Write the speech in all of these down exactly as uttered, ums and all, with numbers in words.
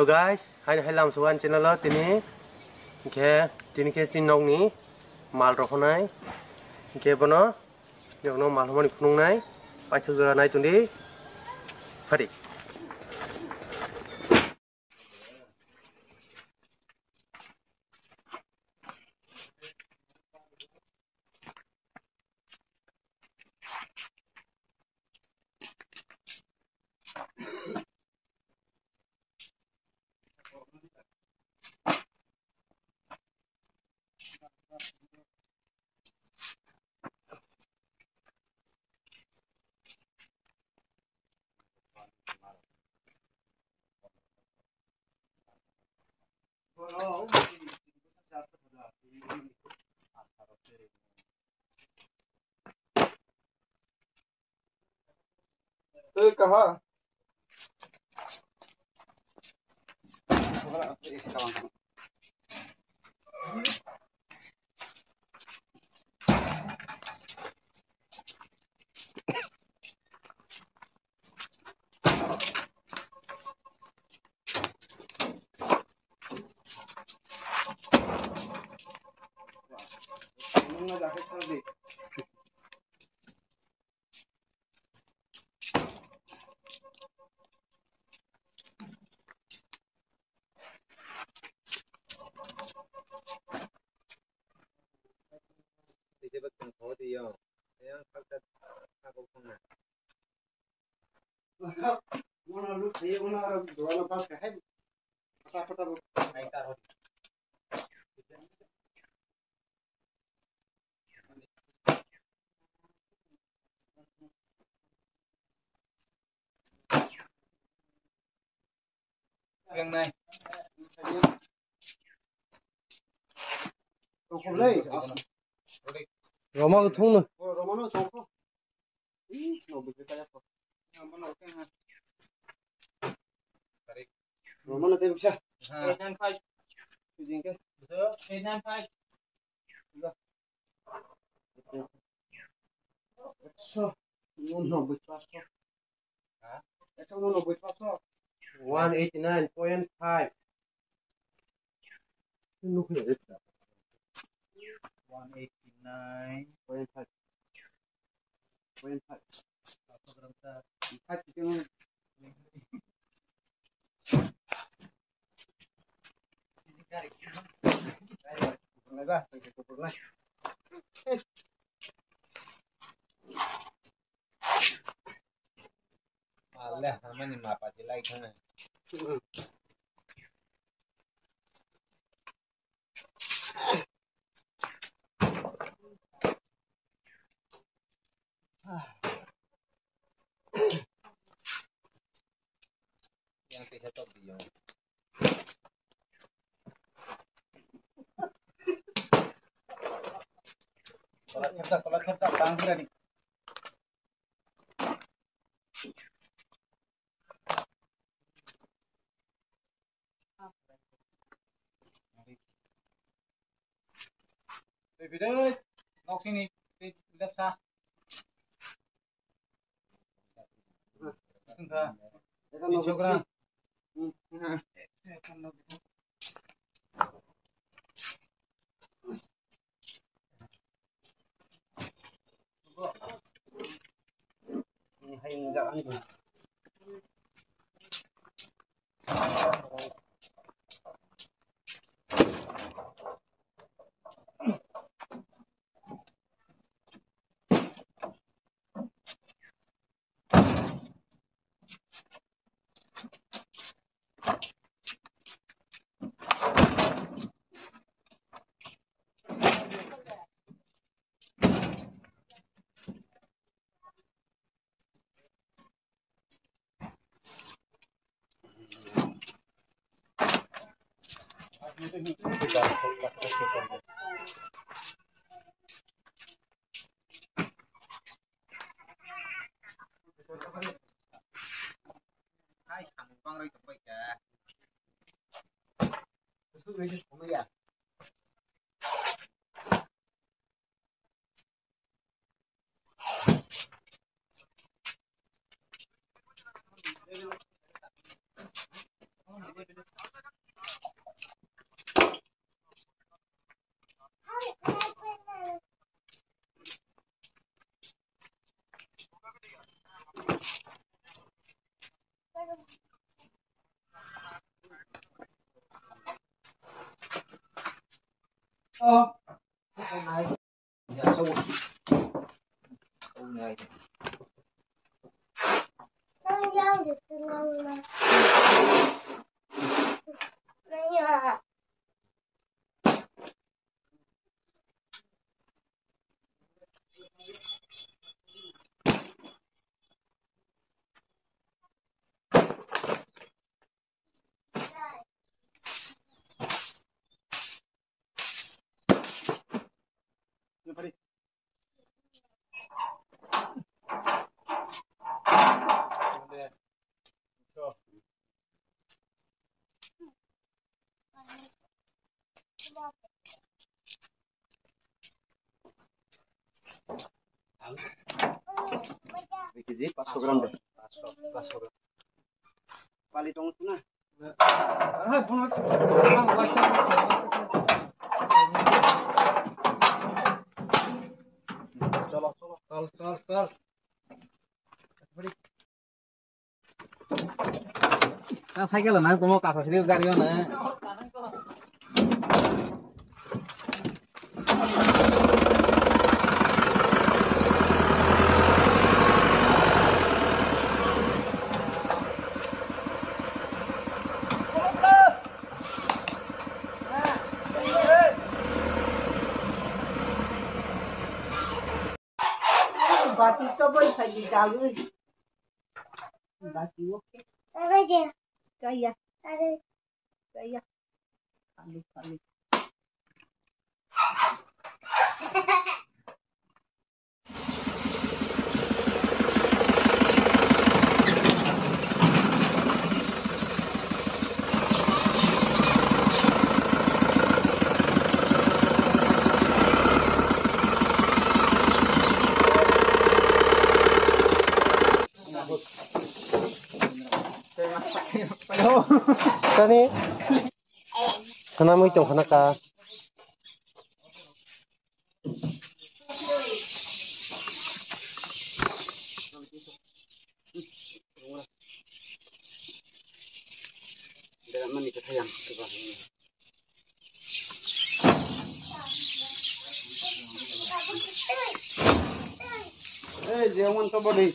So guys, haini hai lam sugan channel o tini, hingkhe tini khe chini nokni mal rok honai, hingkhe bono nokno mal hwnmani phunuknai, paithak jora nai tongdi, phadi. Tei kaha. Roma thung no. Romano tei bisa. Eight nine five. Tujing ke. Eight nine five. Ekso unonobboi paso. Ekso unonobboi paso. One eighty nine point five. One eighty nine point five. Point five. Five chicken. Malah namanya mapa jelai kan. Yang tiga top dia. Kalau kerja, kalau kerja, bang, berani. Bidai, nok sini, di dapsa. Tengka. Tiga gram. Dui kg paanch sho gram de. Paanch sho, paanch sho gram. Pali tong na. Cholo, cholo. Chol, chol, chol. Ta cycle nang tongmo kasa sini gari o na. Bati to bai sai di jalu. Bati o. Kaya. Kaya. Kali, kali. Tani. Sana mui tong khana ka. Eh, jangan coba deh.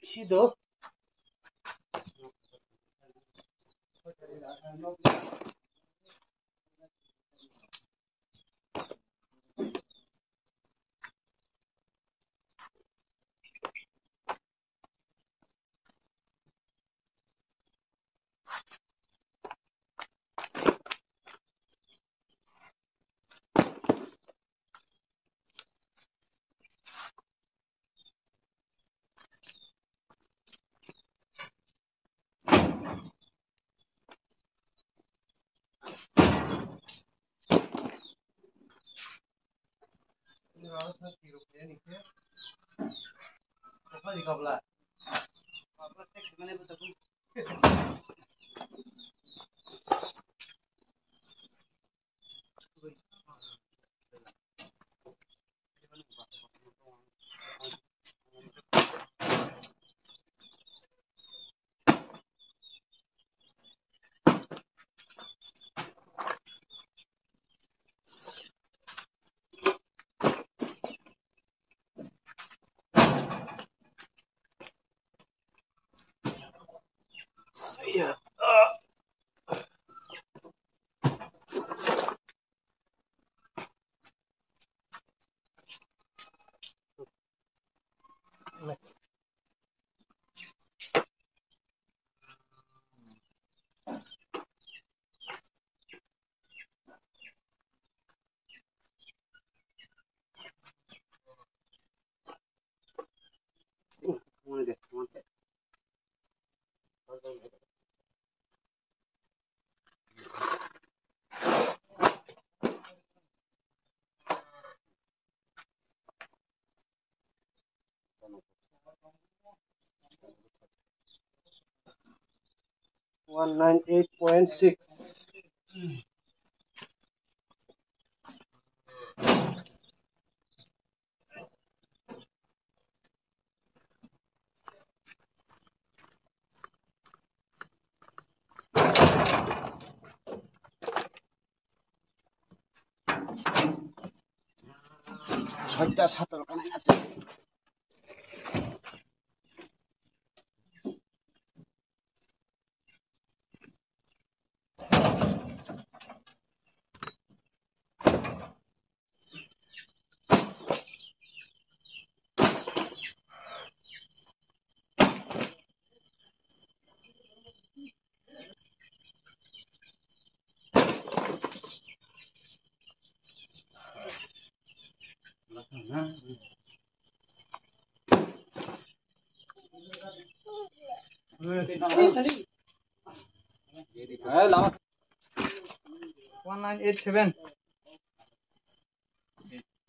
Sido. One nine eight point six. Soita sator kanai na. One nine eight seven.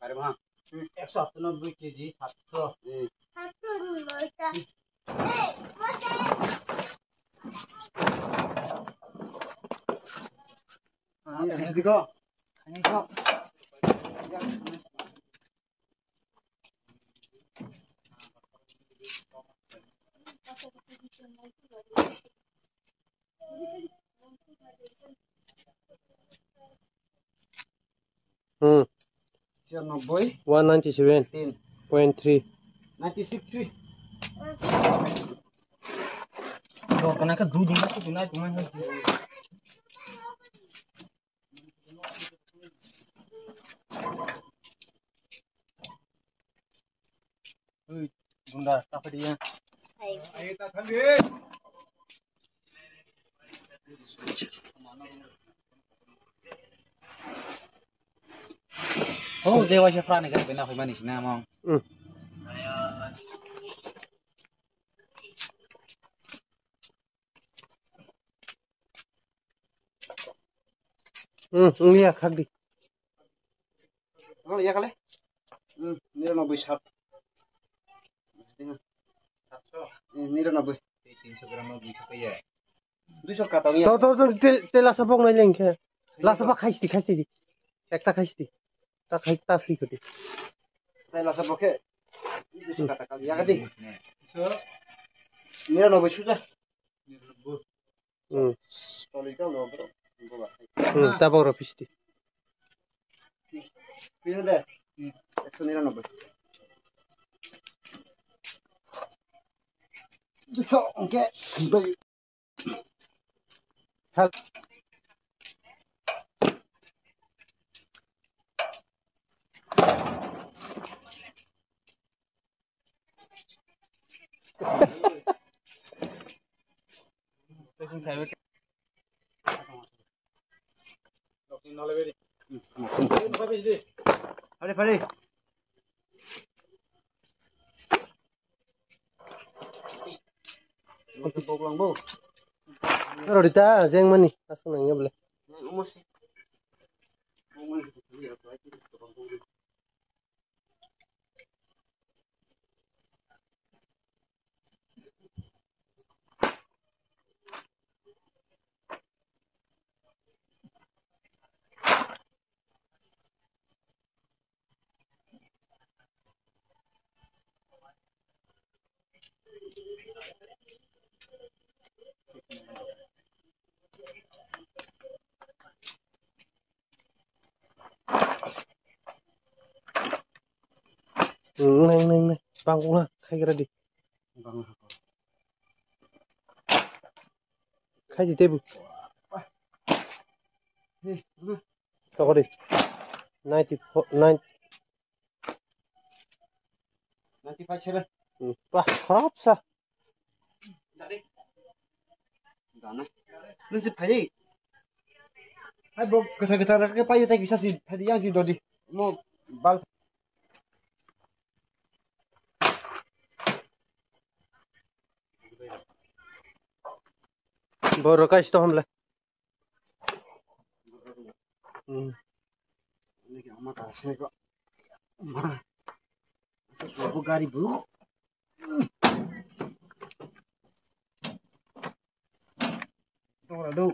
Are bhang. Ekso atanoboi kg, satso. Hmm. Siya nobboi. One ninety seven point three. Ninety six three. Ui, gunda, ta phadi ya. Oh, je waisa phrani kan bena hoi mani sina mong. Hmm. Hmm, hmm, ya, khak di. Oh, ya kale. Hmm, niranoboi sat. Hmm, niranoboi. Tinso gram no duiso kaya. Duiso kata ya. To, to, to, te, te lasa bok nai leng khe. Lasa bok khaisti, khaisti di. Ekta khaisti. Ta khai, ta sui khoti. Te lasa bok khe. Duiso kata kali ya kati. So. Niranoboi suja. Hmm. Hmm, tabok rok pisti. Pino de. Ekso niranoboi. Duiso, oke. Help. Pare, pare. Rodi ta jeng mani aswk nang ya bole. Nang, nang, nang. Bang ula, khai kira di. Khai di tebu. Tokori. Ninety four, nine. Ninety five seven. Hmm, wah, khorap sa. Dana. Nung si phai. Hai bo kata kata rak ke payu tai kisa si phai yang si dodi. Mo bal. Borok kaisa tong hamle. Hmm. Ama ta se ko. Ma. Se ko bu gari bu. Tora do.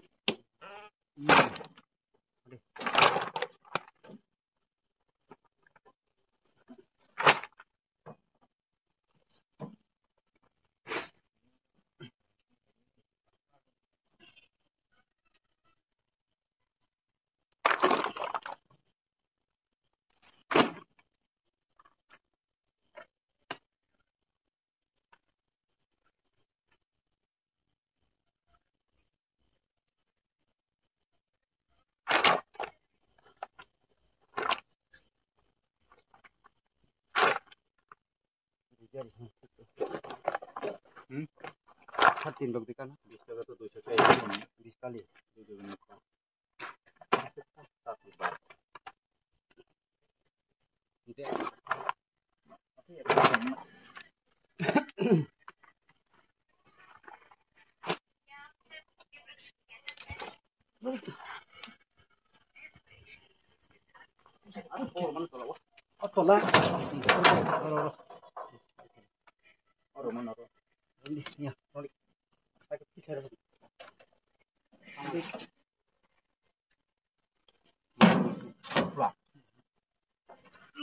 Hmm? Sat tin log dikana. Bis taka to dui sat. Bis kali.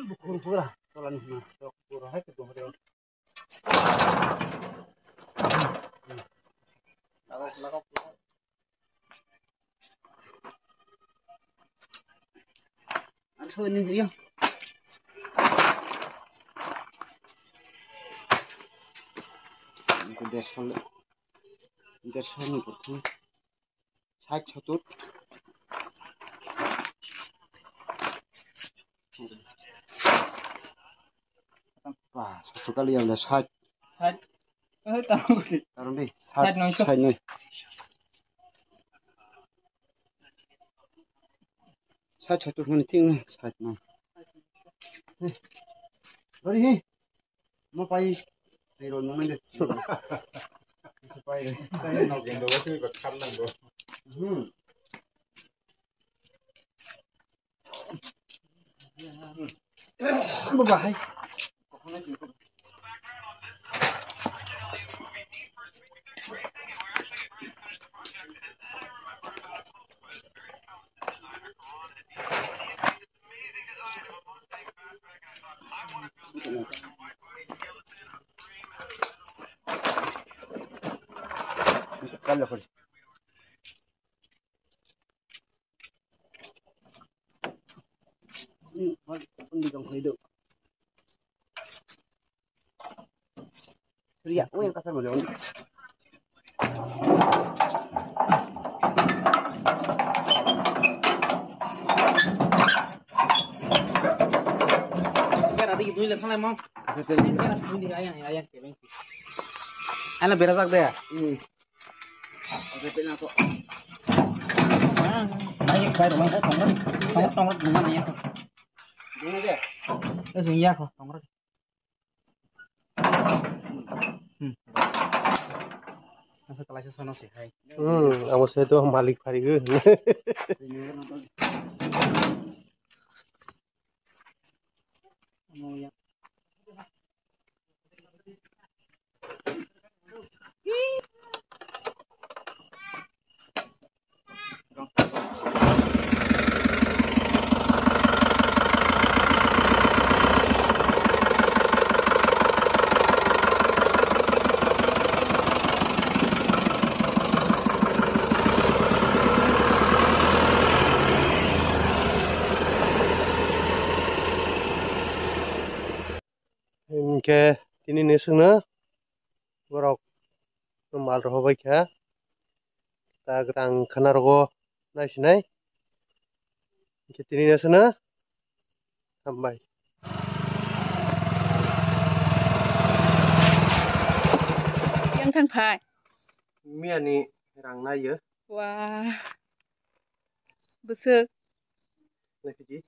Bukur pura, tola ni hwnna, tok pura hai ke dong dong. Lagok, lagok. Ang soi ni buya. Ang ko dersho le, dersho ni ko thang. Sait sotur. Ba, sotur kali ya, sait. Sait. Eh, tahu. Taruh deh. Sait noi. Sait noi. Sait sotur mani ting, sait noi. Eh. Bari hi. Mo pai. Pai ro, mo mende. Pai ro. Pai ro, no gendo, wati ko kham nang go. Hmm. Baba hai. Ria, oh, yang kasar mana? Kera di dui le thalai mo. Kera sini di ayang, ayang kebeng. Ala berajak de. Hmm. Ai, kai rumah kai tongro. Tongro, tongro, rumah nanya. Dulu de. Eh, sini ya ko, tongro. Hmm. Asa kalai sa sono se hai. Hmm, abo se to malik phari go. Hinkhe tini ni swngno borok mal rohor bai kha, ta rang khana rogo naisinai. Hinkhe tini ni swngno hambai. Yang thang phai. Miya ni rang naiyo. Wah. Bwswk. Naikhe.